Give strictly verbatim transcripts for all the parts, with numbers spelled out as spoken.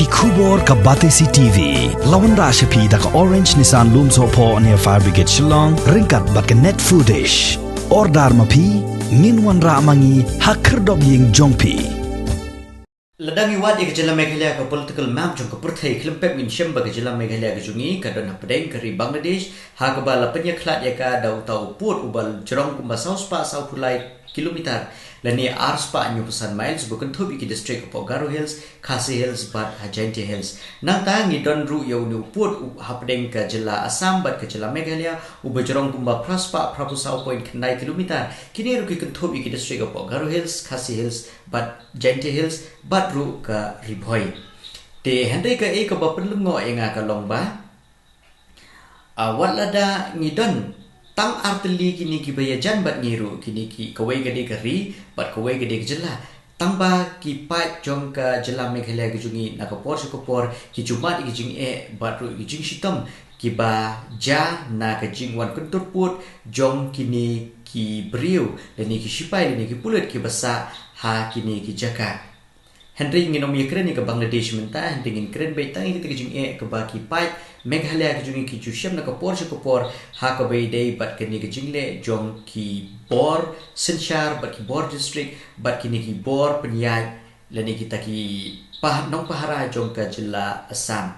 Khubor ka Batesi T V. La wanrah sha phi da ka Orange Nissan Lumsohphoh near Fire Brigade Shillong, ryngkat bad ka Net Foodish. Order ma phi, ngin wanrah ma ngi ha khyrdop ïing jong phi. Lada ngi wad ïa ka jylla Meghalaya ha ka political map jong ka pyrthei, khlem pep ngin shem ba ka jylla Meghalaya ka jong ngi ka don hapdeng ka ri Bangladesh, ha kaba la pynïakhlad ïa ka da uta u pud uba jrong kumba saw spah saw phew lai kilometer lane ar spah hynñiew phew san miles, uba kynthup ïa ki district hapoh Garo Hills, Khasi Hills bad ha Jaintia Hills. Nangta ngi don ruh ïa une u pud u hapdeng ka jylla Assam bad ka jylla Meghalaya, uba jrong kumba phra spah phra phew saw point khyndai kilometer. Kine ruh ki kynthup ïa ki district hapoh Garo Hills, Khasi Hills bad Jaintia Hills bad ruh ka Ri Bhoi. Te hynrei kaei kaba pynlyngngoh ïa nga ka long ba, ah, wat lada ngi don tang artylli kine kiba ïajan bad ngi ruh, kine ki, kawei ka dei ka ri bad kawei ka dei ka jylla. Tang ba ki paid jong ka jylla Meghalaya ka jong ngi na ka por sha ka por ki ju mad ïa ki jingeh bad ruh ïa ki jingshitom kiba jia na ka jingwan kyntur pud jong kine ki briew lane ki shipai lane ki pulit kiba sah ha kine ki jaka. Hynrei ngin ym ïakren ïa ka Bangladesh mynta, hynrei ngin kren beit tang ïa kita ki jingeh kaba ki paid Meghalaya ki jong ngi ki ju shem na ka por sha ka por, ha kaba ïadei bad kane ka jingleh jong ki bor synshar bad ki bor district bad kine ki bor pynïaid lane kita ki pah-, nongpahara jong ka jylla Assam.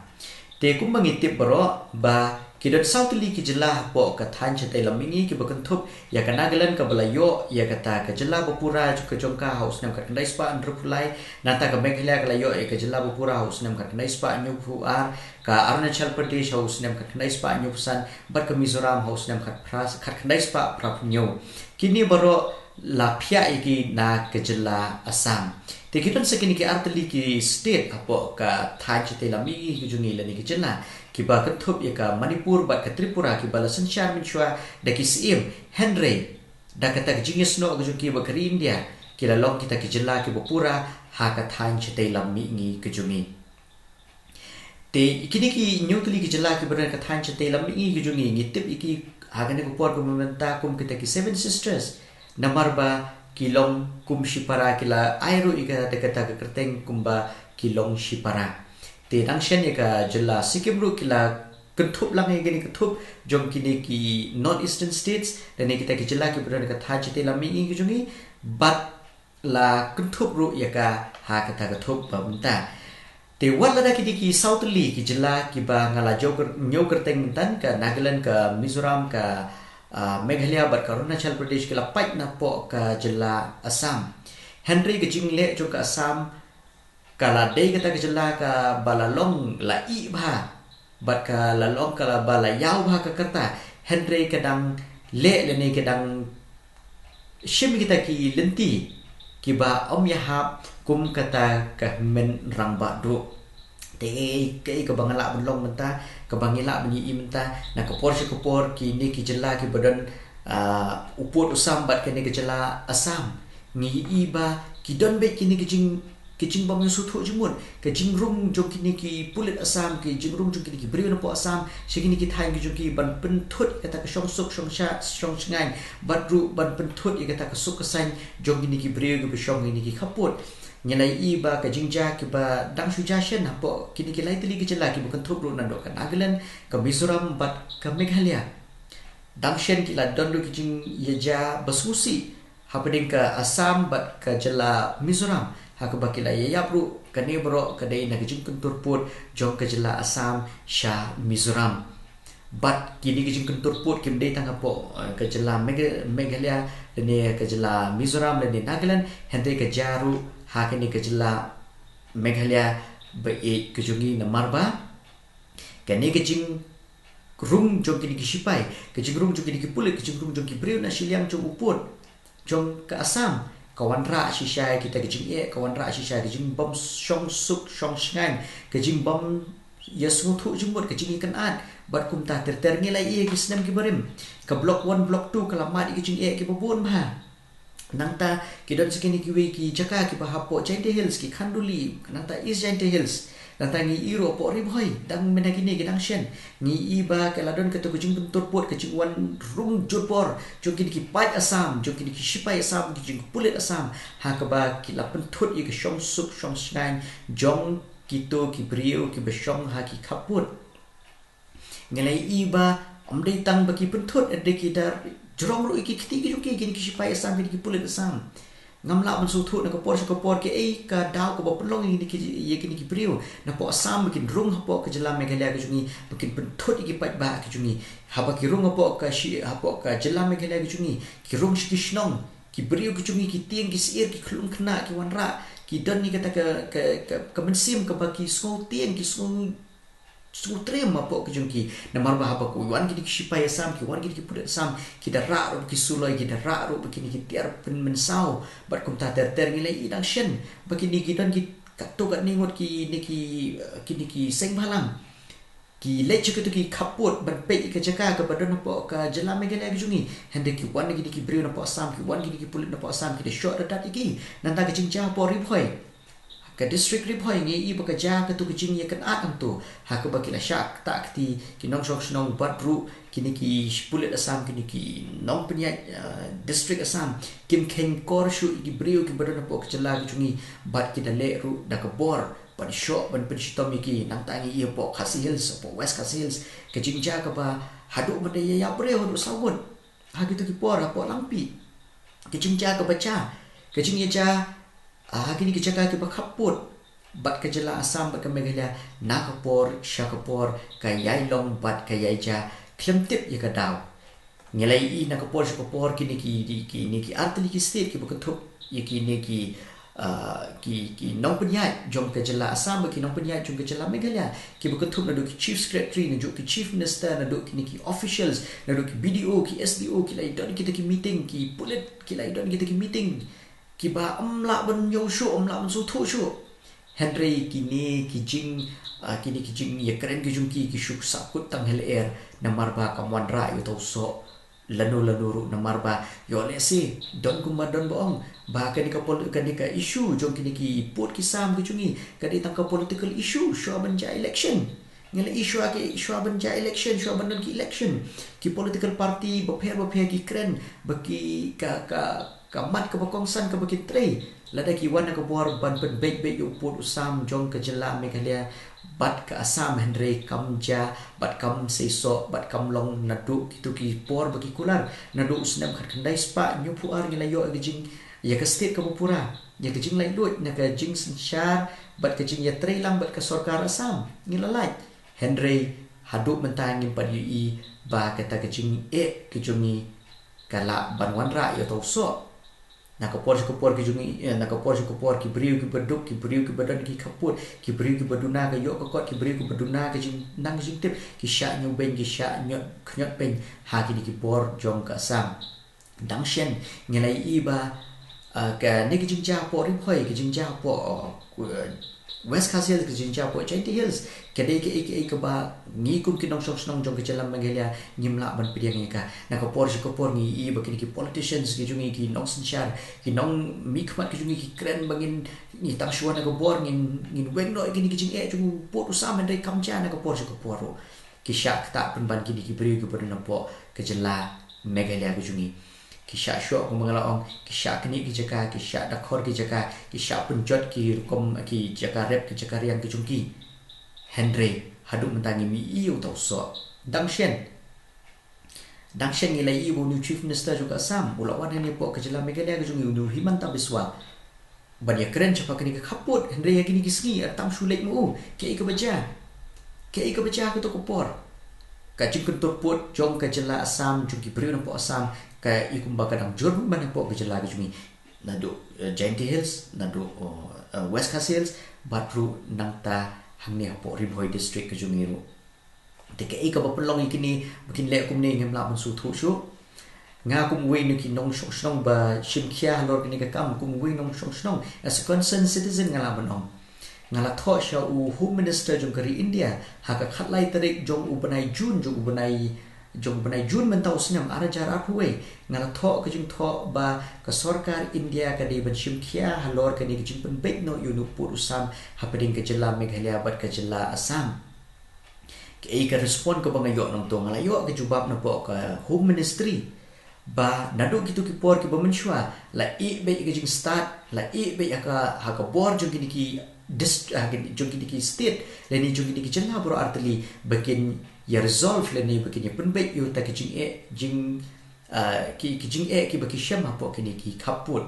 Te kumba ngi tip baroh ba ki don saw tylli ki jylla hapoh ka thaiñ shatei lam mihngi kiba kynthup ïa ka Nagaland kaba la ïoh ïa kata ka jylla bapura ka jong ka ha u snem khatkhyndai spah hynriewphew lai, nangta ka Meghalaya ka la ïoh ïa ka jylla bapura ha u snem khatkhyndai spah hynñiewphew ar, ka Arunachal Pradesh ha u snem khatkhyndai spah hynñiewphew san, bad ka Mizoram ha u snem khatphra, khatkhyndai spah phraphew hynñiew. Kine baroh la phiah ïa ki na ka jylla Assam. Te ki don sa kine ki artylli ki state hapoh ka thaiñ shatei lam mihngi ka jong ngi lane ki jylla, kiba kynthup ïa ka Manipur bad ka Tripura kiba la synshar mynshuwa da ki syiem, hynrei da kata ka jingïasnoh ka jong ki bad ka ri India, ki la long kita ki jylla kiba pura ha ka thaiñ shatei lam mihngi ka jong ngi. Te kine ki hynñiew tylli ki jylla kiba don ha ka thaiñ shatei lam mihngi ka jong ngi, ngi tip ïa ki ha kane ka por kaba mynta kum kita ki Seven Sisters. Namar ba ki long kum shipara, ki la ai ruh ïa kata, kata ka kyrteng kumba ki long shipara. Te dang shen ïa ka jylla Sikkim ruh ki la kynthup lang ïa kane ka thup jong kine ki North Eastern States, lane kita ki jylla kiba don ha ka thaiñ shatei lam mihngi ka jong ngi, bad la kynthup ruh ïa ka ha kata ka thup ba mynta. Te wat lada kine ki saw tylli ki jylla kiba nga la ju kyr-, ñiew kyrteng mynta, ka Nagaland, ka Mizoram, ka, ah, Meghalaya bad ka Arunachal Pradesh ki la pait napoh ka jylla Assam. Hynrei ka jingleh jong ka Assam ka la dei kata ka jylla kaba la long la ih bha bad ka la long kaba la ïaw bha ka rta, hynrei ka dang leh lane ka dang shim kita ki lynti kiba ym ïahap kum kata ka hynmen rangbah duh. Te kaei, kaei kaba nga lah ban long mynta, kaba ngi lah ban ïohi mynta, na ka por sha ka por kine ki jylla kiba don, ah, u pud u sam bad kane ka jylla Assam, ngi ïohi ba ki don beit kine ki jing, ki jingbym ïasngewthuh jingmut, ka jingrung jong kine ki pulit Assam, ka jingrung jong kine ki briew napoh Assam sha kine ki thaiñ ki jong ki ban pynthut ïa kata ka shongsuk shongsha-, shongshngaiñ, bad ruh ban pynthut ïa kata ka suk ka saiñ jong kine ki briew kiba shong ha kine ki khappud. Ngi la ïohi ba ka jingjia kiba dang shu jia shen hapoh kine ki lai tylli ki jylla kiba kynthup ruh naduh ka Nagaland, ka Mizoram bad ka Meghalaya. Dang shen ki la don ruh ki jingïajia ba sngewsih hapdeng ka Assam bad ka jylla Mizoram, ha kaba ki la ïaïap ruh, kane baroh ka dei na ka jingkyntur pud jong ka jylla Assam sha Mizoram. Bad kine ki jingkyntur pud kim dei tang hapoh, eh, ka jylla Megha-, Meghalaya, lane ka jylla Mizoram, lane Nagaland, hynrei ka jia ruh ha kane ka jylla Meghalaya ba ïeit ka jong ngi, namar ba kane ka jingrung jong kine ki shipai, ka jingrung jong kine ki pulit, ka jingrung jong ki briew na shiliang jong u pud jong ka Assam, ka wanrah shisha ïa kita ki jingeh, ka wanrah shisha ïa ki jingbym shongsuk shongshngaiñ, ka jingbym ïasngewthuh jingmut, ka jingïakynad. Bad kumta ter ter ngi la ïohi ha ki snem kiba rim, ka Block One, Block Two ka la mad ïa ki jingeh kiba bun bha. Nangta ki don sa kine kiwei ki jaka kiba hapoh Jaintia Hills, ki Khanduli, nangta East Jaintia Hills. Nangta ngi ïohi ruh hapoh Ri Bhoi, dang mynta kine ki dang shen, ngi ïohi ba ka la don kata ka jingkyntur pud, ka jingwan rung jutbor jong kine ki paid Assam, jong kine ki shipai Assam, ki jingpulit Assam, ha kaba ki la pynthut ïa ka shongsuk shongshngaiñ jong kito ki briew kiba shong ha ki khappud. Ngi la ïohi ba ym dei tang ba ki pynthut, hynrei ki da jrong ruh ïa ki kti ki jong ki, kine ki shipai Assam, kine ki pulit Assam. Ngam lah ban sngewthuh na ka por sha ka por kaei ka daw kaba pynlong ïa kine ki, ïa kine ki briew napoh Assam ba kin rung hapoh ka jylla Meghalaya ka jong ngi, ba kin pynthut ïa ki paidbah ki jong ngi. Haba ki rung hapoh ka shi, hapoh ka jylla Meghalaya ka jong ngi, ki rung sha ki shnong, ki briew ki jong ngi ki tieng ki syiar, ki khyllung khynnah, ki wanrah, ki don ïa kata ka, ka, ka, ka mynsiem kaba ki sngew tieng, ki sngew, sngew triem hapoh ka jong ki. Namar ba haba ki wan kine ki shipai Assam, ki wan kine ki pulit Assam, ki da rah ruh ba ki suloi, ki da rah ruh ba kine ki tiar pynmynsaw bad kumta ter ter. Ngi la ïohi dang shen ba kine ki don ki katto katne ngut kine ki, eh, kine ki seng bhalang ki leit sha kito ki khappud ban peit ïa ka jaka kaba don hapoh ka jylla Meghalaya ka jong ngi. Hynrei ki wan kine ki briew napoh Assam, ki wan kine ki pulit napoh Assam, ki da shoh da dat ïa ki. Nangta ka jingjia hapoh Ri Bhoi, ka district Ri Bhoi, ngi ïohi ba ka jia kato ka jingïakynad hangto, ha kaba ki la shah ktah kti ki nongshong shnong bad ruh kine ki pulit Assam, kine ki nongpynïaid, eh, district Assam, kim kheiñkor shuh ïa ki briew kiba don hapoh ka jylla ka jong ngi, bad ki da leh ruh da ka bor ban shoh ban pynshitom ïa ki. Nangta ngi ïohi hapoh Khasi Hills, hapoh West Khasi Hills, ka jingjia kaba haduh ban da ïa ïap briew haduh saw ngut ha kito ki por hapoh Langpih. Ka jingjia kaba jia, ka jingïajia ha kine ki jaka kiba khappud bad ka jylla Assam bad ka Meghalaya, na ka por sha ka por ka ïai long bad ka ïai jia khlem tip ïa ka daw. Ngi la ïohi na ka por sha ka por kine ki, kine ki artylli ki state kiba kynthup ïa kine ki, ah, ki, ki nongpynïaid jong ka jylla Assam bad ki nongpynïaid jong ka jylla Meghalaya, kiba kynthup naduh ki chief secretary, naduh ki chief minister, naduh kine ki officials, naduh ki B D O, ki S D O, ki la ïadon kita ki meeting, ki pulit ki la ïadon kita ki meeting, kiba ym lah ban ñiew shuh, ym lah ban sngewthuh shuh. Hynrei kine ki jing, ah, kine ki jingïakren ki jong ki, ki shu sahkut tang ha lyer, namar ba kam wanrah ïa uta u soh lano lano ruh, namar ba ïoh lehse don kumba don ba ong ba kane ka pol-, kane ka issue jong kine ki pud ki sam ki jong ngi ka dei tang ka political issue shuwa ban jia election. Ngi la ïohi shuwa ki, shuwa ban jia election, shuwa ban don ki election, ki political party bapher bapher ki kren ba ki ka, ka, ka mat kaba kongsan kaba kin trei lada ki wan na ka bor ban pynbeit beit ïa u pud u sam jong ka jylla Meghalaya bad ka Assam. Hynrei kam jia bad kam seisoh bad kam long naduh kito ki por ba ki kular, naduh u snem khatkhyndai spah hynñiewphew ar ngi la ïoh ïa ka jing, ïa ka state kaba pura, ïa ka jinglaitluid na ka jingsynshar bad ka jingïatreilang bad ka sorkar Assam, ngi la lait. Hynrei haduh mynta ngim pat ïohi ba kata ka jingeh ka jong ngi ka lah ban wanrah ïa uta u soh. Na ka por sha ka por ki jong ngi, eh, na ka por sha ka por ki briew kiba duk, ki briew kiba don ki khappud, ki briew kiba duna ka ïoh ka kot, ki briew kiba duna ka jing, nang ka jingtip, ki shah ñiewbeiñ, ki shah ñiot, khñiot beiñ ha kine ki bor jong ka Assam. Dang shen ngi la ïohi ba, ah, kane ka jingjia hapoh Ri Bhoi, ka jingjia hapoh, oh, ku-, eh, West Khasi Hills, ka jingjia hapoh Jaintia Hills, ka dei kaei kaei kaba ngi kum ki nongshong shnong jong ka jylla Meghalaya ngim lah ban pdiang ïa ka. Na ka por sha ka por ngi ïohi ba kine ki politicians ki jong ngi, ki nongsynshar, ki nongmihkhmat ki jong ngi ki kren ba ngin, ngi tang shu wan na ka bor ngin, ngin weng noh ïa kine ki jingeh jong u pud u sam, hynrei kam jia na ka por sha ka por ruh. Ki shah ktah pynban kine ki briew kiba don hapoh ka jylla Meghalaya ka jong ngi. Ki shah shoh kumba nga la ong, ki shah knieh ki jaka, ki shah dakhor ki jaka, ki shah pynjot ki rukom ki jaka rep ki jaka riang ki jong ki. Hynrei haduh mynta ngim ïohi ïa uta u soh. Dang shen, dang shen ngi la ïohi ba u new chief minister jong ka Assam u la wan hangne hapoh ka jylla Meghalaya ka jong ngi, u Himanta Biswa, ban ïakren shaphang kane ka khappud, hynrei ha kine ki sngi ar tam shu leit ma u. Kaei kaba jia? Kaei kaba jia ha kato ka por? Ka jingkyntur pud jong ka jylla Assam, jong ki briew napoh Assam, ka i kumba ka dang jur pynban hapoh ka jylla ka jong ngi, naduh, eh, Jaintia Hills, naduh, oh, eh, West Khasi Hills, bad ruh nangta hangne hapoh Ri Bhoi district ka jong ngi ruh. Te kaei kaba pynlong ïa kine ba kin leh kumne ngim lah ban sngewthuh shuh. Nga kum uwei na ki nongshong shnong ba shim khia halor kane ka kam, kum uwei nongshong shnong, as a concerned citizen nga lah ban ong, nga la thoh sha u Home Minister jong ka ri India ha ka khatlai tarik jong u bnai June, jong u bnai, jong u bnai June mynta u snem ar hajar arphew wei. Nga la thoh ka jingthoh ba ka sorkar India ka dei ban shim khia halor kane ka jingpynbeit noh ïa une u pud u sam hapdeng ka jylla Meghalaya bad ka jylla Assam. Kaei ka respond kaba nga ïoh nangto? Nga la ïoh ka jubab napoh ka Home Ministry ba naduh kito ki por kiba mynshuwa la ïeh beit ka jingstad, la ïeh beit ha ka, ha ka bor jong kine ki dist uh, jong kine ki state lane jong kine ki jylla baroh artylli ba kin ïa resolve lane ba kin ïa pynbeit ïa uta ki jingeh jing uh, ki ki jingeh kiba ki shem hapoh kine ki khappud.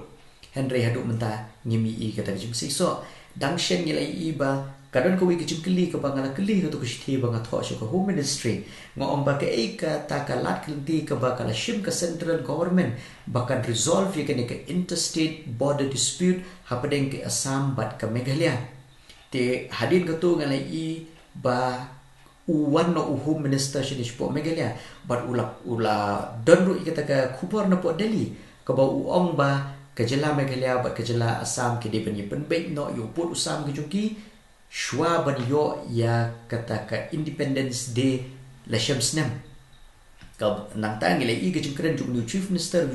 Hynrei haduh mynta ngim ïohi kata ka jingseisoh. Dang shen ngi la ïohi ba ka don kawei ka jingkylli kaba nga la kylli kato ka shithi ba nga thoh sha ka Home Ministry. Nga ong ba kaei kata ka lad ka lynti kaba ka la shim ka central government ba kan resolve ïa kane ka interstate border dispute hapdeng ka Assam bad ka Meghalaya. Te hadien kato nga la ïohi ba u wan noh u Home Minister shane shapoh Meghalaya bad u la u la don ruh ïa kata ka khubor napoh Delhi kaba u ong ba ka jylla Meghalaya bad ka jylla Assam ki dei ban ïa pynbeit noh ïa u pud u sam ka jong ki shuwa ban ïoh ïa kata ka Independence Day la shem snem. Ka nangta ngi la ïohi ka jingkren jong u Chief Minister,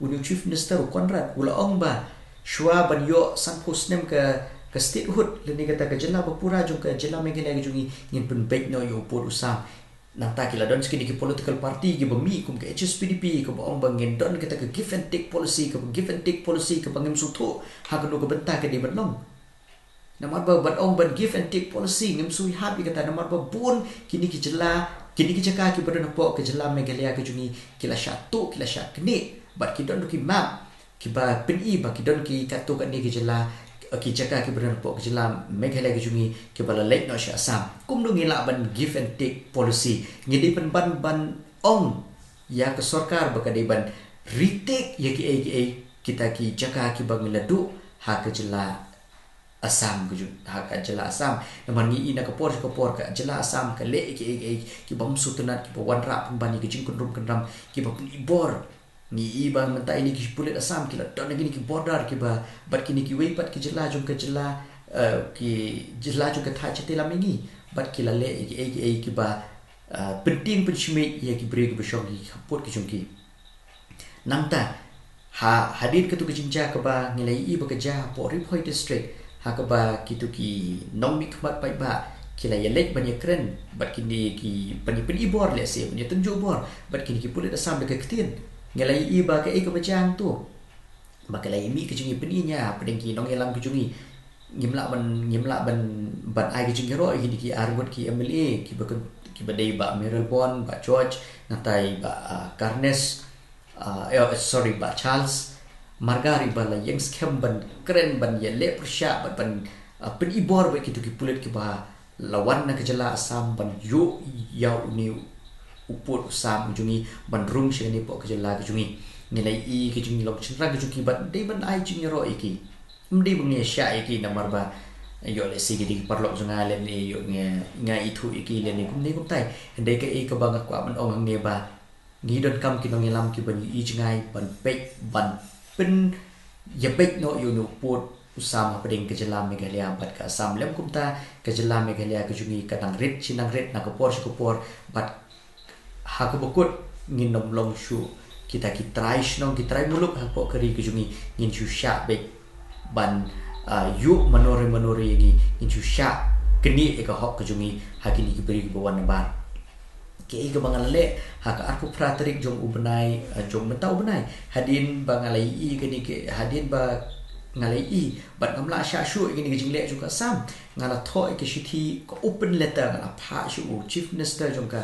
u Chief Minister u Conrad u la ong ba shuwa ban ïoh sanphew snem ka ka statehood lane kata ka jylla ba pura jong ka jylla Meghalaya ka jong ngi ngin pynbeit noh ïa u pud u sam. Nangta ki la don sa kine ki political party kiba mih kum ka H S P D P kaba ong ba ngin don kata ka give and take policy, kaba give and take policy kaba ngim sngewthuh ha kano ka bynta ka dei ban long. Namar ba ban ong ban give and take policy ngim sngewthuh ïa kata namar ba bun kine ki jylla, kine ki jaka kiba don hapoh ka jylla Meghalaya ka jong ngi ki la shah tuh, ki la shah knieh bad ki don ki map kiba pyni ba ki don ki katto katne ki jylla, ki jaka kiba don hapoh ka jylla Meghalaya ka jong ngi kiba la leit noh sha Assam. Kumno ngi lah ban give and take policy? Ngi dei ban ban ban ong ïa ka sorkar ba ka dei ban retake ïa kiei kiei kita ki jaka kiba ngi la duh ha ka jylla Assam ka jong, ha ka jylla Assam. Namar ngi ïohi na ka por sha ka por ka jylla Assam ka leh kiei kiei kiba ym sngewtynnat, kiba wanrah pynban ïa ka jingkynrum kynram, kiba pynibor. Ngi ïohi ba mynta ïa kine ki pulit Assam ki la don ha kine ki border kiba bad kine kiwei pat ki jylla jong ka jylla, eh, ki jylla jong ka Thailand te la mynta bad ki la leh kiei kiei kiba, eh, pyntieng pynshimet ïa ki briew kiba shong ha ki khappud ki jong ki. Nangta ha hadien katu ka jingjia kaba ngi la ïohi ba ka jia hapoh Ri Bhoi District ha kaba kitu ki nongmihkhmat paidbah ki la ïaleit ban ïakren bad kine ki ban ïa pynibor lehse ban ïa tynjuh bor bad kine ki pulit Assam da ka ktien. Ngi la ïohi ba kaei kaba jia hangtu ba ka la ïa mih ka jingïapyni nia hapdeng ki nongïalam ki jong ngi. Ngim lah ban, ngim lah ban ban ai ka jingïaroh ïa kine ki arngut ki M L A kiba kyn-, kiba dei Bah Mayralborn, Bah George, nangta i Bah, ah, Carnes, ah, eh, sorry, Bah Charles Margar iba la ïeng skhem ban kren ban ïaleh pyrshah bad ban, ah, pynibor bad kitu ki pulit kiba la wan na ka jylla Assam ban ïuh ïa une u pud u sam u jong ngi ban rung sha kane hapoh ka jylla ka jong ngi. Ngi la ïohi ka jinglong shynrang ka jong ki bad dei ban ai jingïaroh ïa ki. Ym dei ba ngi ïa shah ïa ki namar ba ïoh lehse ki dei ki paralok jong nga lane ïoh nga, nga ithuh ïa ki lane kumne kumtai. Hynrei kaei kaba nga kwah ban ong hangne ba ngi donkam ki nongïalam kiban ïohi jngai ban peit ban pyn ïa peit noh ïa une u pud u sam hapdeng ka jylla Meghalaya bad ka Assam. Lem kumta ka jylla Meghalaya ka jong ngi ka dang rit shi dang rit na ka por sha ka por bad ha kaba kut ngin ym long shuh kita ki trai shnong ki trai muluk hapoh ka ri ka jong ngi, ngin shu shah beit ban, ah, ïuh mano re mano re ïa ngi, ngin shu shah knieh ïa ka hok ka jong ngi ha kine ki briew kiba wan nabar. Kaei kaba nga la leh ha ka arphew phra tarik jong u bnai, ah, jong mynta u bnai. Hadien ba nga la ïohi kane ka, hadien ba nga la ïohi bad ngam lah shah shuh ïa kane ka jingleh jong ka Assam, nga la thoh ïa ka shithi, ka open letter, nga la phah sha u Chief Minister jong ka,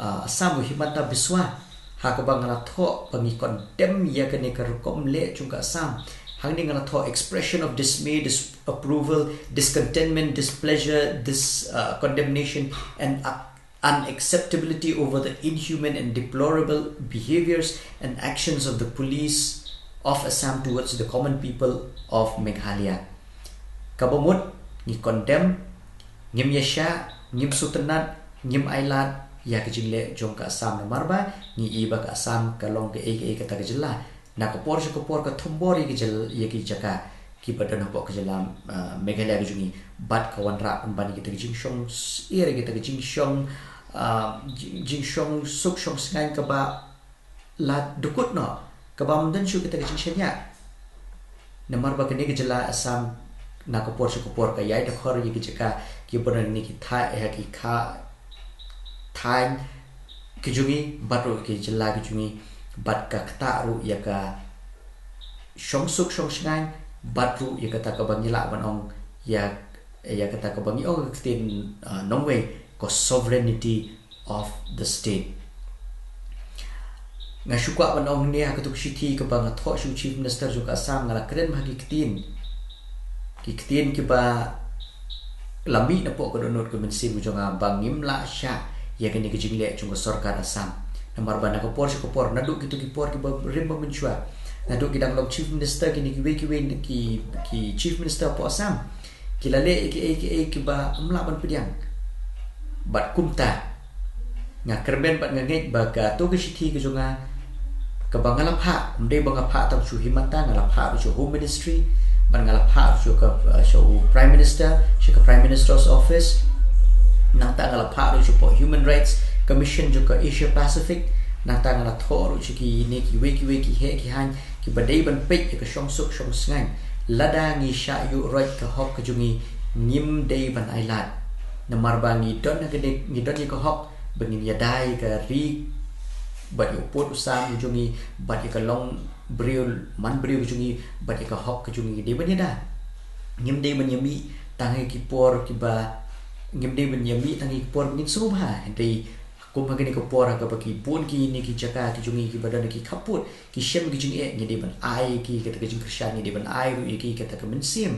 ah, Assam, u Himanta Biswa, ha kaba nga la thoh ba ngi condemn ïa kane ka rukom leh jong ka Assam. Hangne nga la thoh expression of dismay, disapproval, discontentment, displeasure, dis-, ah, condemnation and, ah, unacceptability over the inhuman and deplorable behaviours and actions of the police of Assam towards the common people of Meghalaya. Kaba mut ngi condemn, ngim ïa shah, ngim sngewtynnat, ngim ailad ïa ka jingleh jong ka Assam namar ba ngi i ba ka Assam ka long kaei kaei kata ka jylla. Na ka por sha ka por ka thombor ïa ki jyl-, ïa ki jaka kiba don hapoh ka jylla, ah, Meghalaya ka jong ngi bad ka wanrah pynban ïa kita ki jingshong s-, ïa kita ki jingshong, ah, jing-, jingshong suk shong sngewbha kaba la dkut noh, kaba ym don shuh kita ki jingshaniah. Namar ba kane ka jylla Assam na ka por sha ka por ka ïai dkhot ïa ki jaka kiba don ïa ki thaiñ, ïa ki kha-, thaiñ ki jong ngi bad ruh ki jylla ki jong ngi bad ka ktah ruh ïa ka shong suk shong sngewbha bad ruh ïa kata kaba ngi lah ban ong ïa ïa kata kaba ngi ong ka ktien, ah, nongwei, ka sovereignty of the state. Nga shu kwah ban ong ne ha katu ka shithi kaba nga thoh sha u Chief Minister jong ka Assam, nga la kren ha ki ktien, ki ktien kiba la mih napoh ka dohnud ka mynsiem ka jong nga ba ngim lah shah ïa kane ka jingleh jong ka sorkar Assam. Namar ba na ka por sha ka por, naduh kitu ki por kiba rim ba mynshuwa, naduh ki dang long Chief Minister kine kiwei kiwei ki, ki Chief Minister hapoh Assam, ki la leh ïa kiei kiei kiba ym lah ban pdiang. Bad kumta nga kyrmen bad nga ngeit ba katu ka shithi ka jong nga kaba nga la phah, ym dei ba nga phah tang sha u Himanta, nga la phah ruh sha Home Ministry, bad nga la phah ruh sha ka, uh, sha u Prime Minister, sha ka Prime Minister's Office. Nangta nga la phah ruh shapoh Human Rights Commission jong ka Asia Pacific. Nangta nga la thoh ruh sha kine kiwei kiwei ki heh ki haiñ kiba dei ban peit ïa ka shongsuk shongsngain. Lada ngi shah ïuh roit ka hok ka jong ngi, ngim dei ban ailad. Namar ba ngi don ha ka dei, ngi don ïa ka hok ba ngin ïada ïa ka ri bad ïa u pud u sam ka jong ngi, bad ïa ka longbriew manbriew ka jong ngi, bad ïa ka hok ka jong ngi, dei ban ïada. Ngim dei ban ïa mih tang ha ki por kiba, ngim dei ban ïa mih tang ha ki por ba ngin sngewbha. Hynrei kum ha kane ka por ha kaba ki bun kine ki jaka ki jong ngi kiba don ha ki khappud ki shem ki jingeh, ngi dei ban ai ïa ki kata ka jingkyrshan, ngi dei ban ai ruh ïa ki kata ka mynsiem.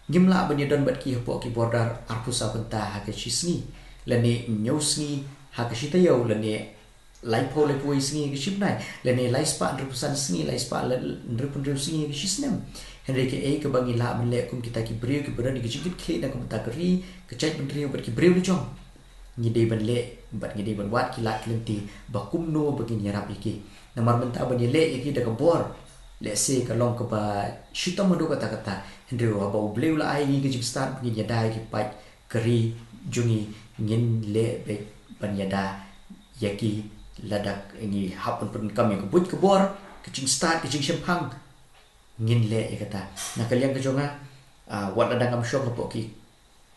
Ngim lah ban ïadon bad ki hapoh ki border arphew saw kynta ha ka shi sngi, lane hynñiew sngi ha ka shi taïew, lane laiphew laiphew wei sngi ha ka shi bnai, lane laispah hynriewphew san sngi, laispah la-, hynriewphew hynriew sngi ha ka shi snem. Hynrei kaei kaba ngi lah ban leh kum kita ki briew kiba don ha ka jingkitkhlieh na ka bynta ka ri, ka jaitbynriew bad ki briew la jong, ngi dei ban leh bad ngi dei ban wad ki lad ki lynti ba kumno ba ngin ïarap ïa ki. Namar mynta ban ïaleh ïa ki da ka bor, lehse ka long kaba shitom haduh katta katta. Hynrei haba U Blei u la ai ïa ngi ka jingstad ba ngin ïada ïa ki paid ka ri jong ngi, ngin leh beit ban ïada ïa ki lada ngi hap ban pyndonkam ïa ka buit ka bor, ka jingstad, ka jingshemphang. Ngin leh ïa kata. Na ka liang ka jong nga, ah, wat lada ngam shong hapoh ki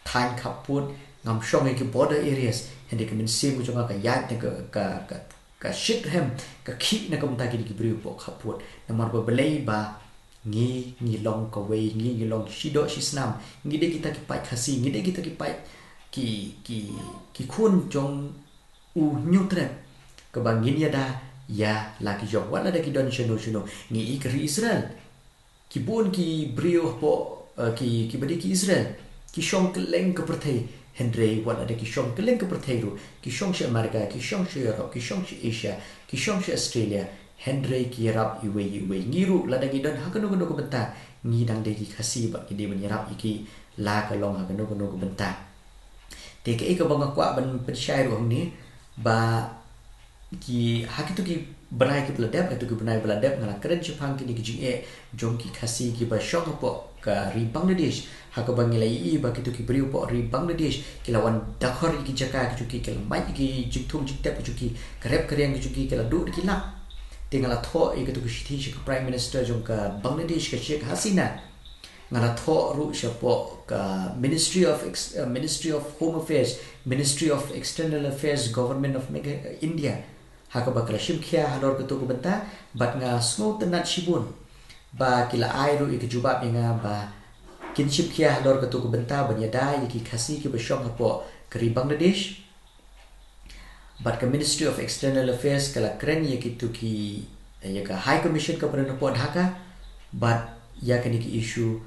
thaiñ khappud, ngam shong ha ki border areas, hynrei ka mynsiem ka jong nga ka ïaid na ka, ka, ka, ka shitrhem, ka khih na ka bynta kine ki briew hapoh khappud. Namar ba balei ba ngi, ngi long kawei, ngi, ngi long shi doh shi snam, ngi dei kita ki paid Khasi, ngi dei kita ki paid ki, ki, ki khun jong u Hynñiewtrep, kaba ngin ïada ïa la ki jong, wat lada ki don shano shano. Ngi i ka ri Israel, ki bun ki briew hapoh, eh, ki, kiba dei ki Israel, ki shong kylleng ka pyrthei. Hynrei wat lada ki shong kylleng ka pyrthei ruh, ki shong sha America, ki shong sha Europe, ki shong sha Asia, ki shong sha Australia, hynrei ki ïarap iwei iwei. Ngi ruh lada ngi don ha kano kano ka bynta, ngi dang dei ki Khasi bad ngi dei ban ïarap ïa ki, la ka long ha kano kano ka bynta. Te kaei kaba nga kwah ban pynshai ruh hangne, ba ki, ha kitu ki bnai kiba la dep, ha kitu ki bnai ba la dep, nga la kren shaphang kine ki jingeh jong ki Khasi kiba shong hapoh ka ri Bangladesh, ha kaba ngi la ïohi ba kitu ki briew hapoh ri Bangladesh ki la wan dakhor ïa ki jaka ki jong ki, ki la mait ïa ki jingthung jingtep ki jong ki, ka rep ka riang ki jong ki, ki la duh da ki lak. Te nga la thoh ïa kitu ki shithi sha ka Prime Minister jong ka Bangladesh, ka Sheikh Hasina. Nga la thoh ruh shapoh ka Ministry of Ex-, uh, Ministry of Home Affairs, Ministry of External Affairs, Government of Megha-, India, ha kaba ka la shim khia halor katu ka bynta, bad nga sngewtynnad shibun ba ki la ai ruh ïa ka jubab ïa nga ba kin shim khia halor katu ka bynta ban ïada ïa ki Khasi kiba shong hapoh ka ri Bangladesh. Bad ka Ministry of External Affairs ka la kren ïa kitu ki, ïa ka High Commission kaba don hapoh Dhaka, bad ïa kane ka issue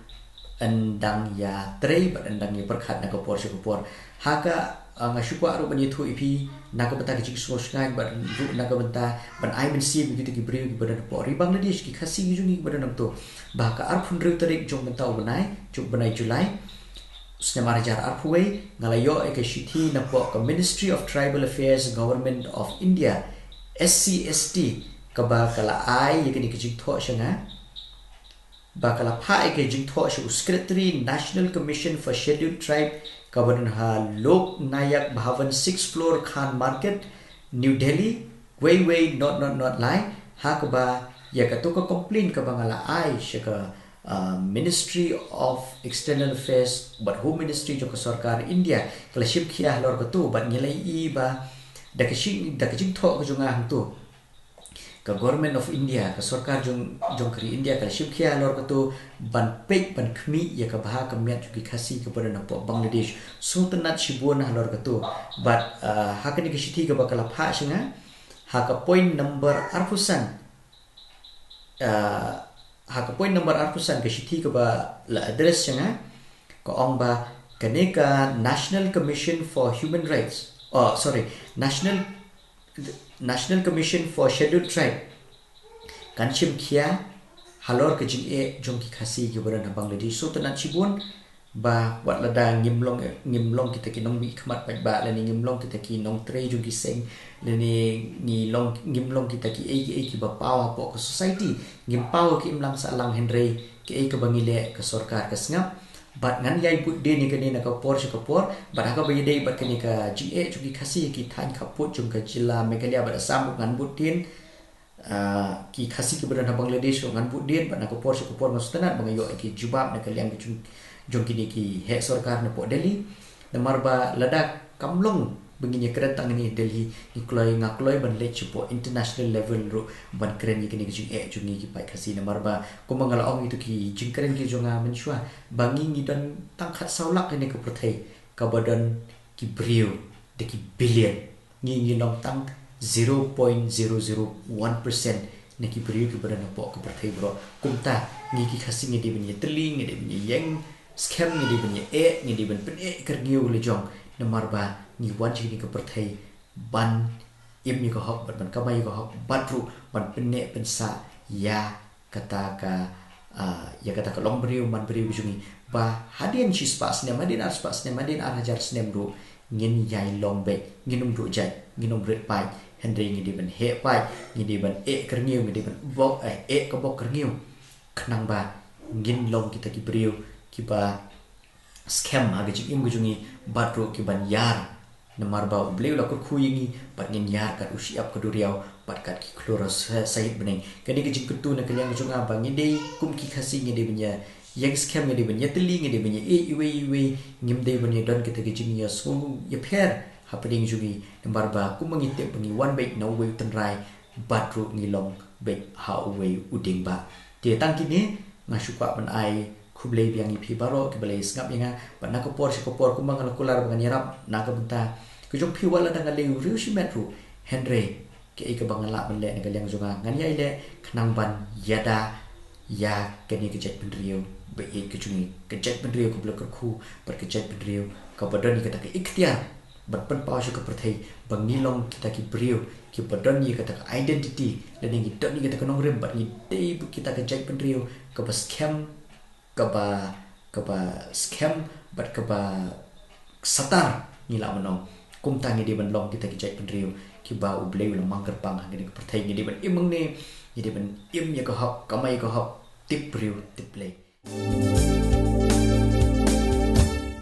yn dang ïatrei bad yn dang ïapyrkhat na ka por sha ka por. Ha ka, ah, nga shu kwah ruh ban ïathuh ïa phi na ka bynta ka jingsngewsngaiñ bad ruh na ka bynta ban ai mynsiem ïa kitu ki briew kiba don hapoh ri Bangladesh, ki Khasi ki jong ngi kiba don hangto, ba ha ka arphew hynriew tarik jong mynta u bnai, jong u bnai July, snem ar hajar arphew wei, nga la ïoh ïa ka shithi napoh ka Ministry of Tribal Affairs, Government of India, S C S T, kaba ka la ai ïa kane ka jingthoh sha nga, ba ka la phah ïa ka jingthoh sha u Secretary, National Commission for Scheduled Tribe, kaba don ha Lok Nayak Bhavan, sixth floor, Khan Market, New Delhi, wei wei not not not lai, ha kaba ïa katu ka complaint kaba nga la ai sha ka, ah, Ministry of External Affairs bad Home Ministry jong ka sorkar India, ka la shim khia halor katu, bad ngi la ïohi ba da ka shi-, da ka jingthoh ka jong nga hangtu, ka Government of India, ka sorkar jong, jong ka ri India, ka la shim khia halor kato ban peit ban khmih ïa ka bha ka miat jong ki Khasi kiba don hapoh Bangladesh. Sngewtynnat shibun halor kato. Bad, ah, ha kane ka shithi kaba ka la phah sha nga, ha ka point number arphew san, ah, ha ka point number arphew san ka shithi kaba la address sha nga, ka ong ba kane ka National Commission for Human Rights, oh, sorry, National, National Commission for Scheduled Tribe kan shim khia halor ka jingeh jong ki Khasi kiba don ha Bangladesh. Sngewtynnat shibun ba wat lada ngim long, ngim long kita ki nongmih khmat paidbah, lane ngim long kita ki nongtrei jong ki seng, lane ngi long, ngim long kita ki ei ki ei kiba paw hapoh ka society, ngim paw ha ka imlang sahlang, hynrei kaei kaba ngi leh ka sorkar ka sngap. Bad ngan ïai bud dien ïa kane na ka por sha ka por, bad ha kaba ïadei bad kane ka jingeh jong ki Khasi ha ki thaiñ khappud jong ka jylla Meghalaya bad Assam ruh ngan bud dien. Ah, ki Khasi kiba don ha Bangladesh ruh ngan bud dien, bad na ka por sha ka por nga sngewtynnat ba nga ïoh ïa ki jubab na ka liang ka jong, jong kine ki heh sorkar napoh Delhi. Namar ba lada kam long ba ngin ïakren tang hangne ha Delhi, ngi kloi, nga kloi ban leit shapoh international level ruh ban kren ïa kine ki jingeh jong ngi ki paid Khasi. Namar ba kumba nga la ong, ito ki jingkren ki jong nga mynshuwa, ba ngi, ngi don tang khatsaw lak hangne ha ka pyrthei kaba don ki briew da ki billion. Ngi, ngi long tang zero point zero zero one percent na ki briew kiba don hapoh ka pyrthei baroh. Kumta ngi ki Khasi ngi dei ban ïatylli, ngi dei ban ïeng skhem, ngi dei ban ïeh, ngi dei ban pyneh kyrngiew la jong. Namar ba ngi wan sha kane ka pyrthei ban im ïa ka hok, bad ban kamai ïa ka hok, bad ruh ban pyneh pynsah ïa kata ka, ah, ïa kata ka long briew man briew jong ngi, ba hadien shispah snem, hadien arspah snem, hadien ar hajar snem ruh ngin ïai long beit, ngin ym duh jait, ngin ym rit paid, hynrei ngi dei ban heh paid, ngi dei ban eh kyrngiew, ngi dei ban bok, eh, eh ka bok kyrngiew, khnang ba ngin long kita ki briew kiba skhem ha ka jingim ka jong ngi, bad ruh ki ban ïar. Namar ba U Blei u la kyrkhu ïa ngi, bad ngin ïar kat u shyiap ka duriaw, bad kat ki khlur sa-, sahit bneng. Kane ka jingkyntu na ka liang ka jong nga ba ngi dei kum ki Khasi ngi dei ban ïa ïeng skhem, ngi dei ban ïatylli, ngi dei ban ïa ïeit iwei iwei, ngim dei ban ïa don kita ki jingïasngew ïapher hapdeng jong ngi. Namar ba kumba ngi tip ba ngi wan beit na uwei u tynrai, bad ruh ngi long beit ha uwei u dieng bah. Te tang kine, nga shu kwah ban ai khublei biang ïa phi baroh kiba la ïa sngap ïa nga, bad na ka por sha ka por kumba nga la kular ba ngan ïarap na ka bynta ka jong phi, wat lada nga leh u riew shimet ruh, hynrei kaei kaba nga lah ban leh na ka liang jong nga ngan ïai leh, khnang ban ïada ïa kane ka jaitbynriew ba ïeit ka jong ngi, ka jaitbynriew kaba la kyrkhu, bad ka jaitbynriew kaba don ïa kata ka iktiar ban pynpaw sha ka pyrthei ba ngi long kita ki briew kiba don ïa kata ka identity, lane ngi don ïa kata ka nongrim, bad ngi dei kita ka jaitbynriew kaba skhem, kaba, kaba skhem, bad kaba satar, ngi lah ban ong. Kumta ngi dei ban long kita ki jaitbynriew kiba U Blei u la mang kyrpang ha kane ka pyrthei. Ngi dei ban im hangne, ngi dei ban im ïa ka hok, kamai ïa ka hok, tip briew tip Blei.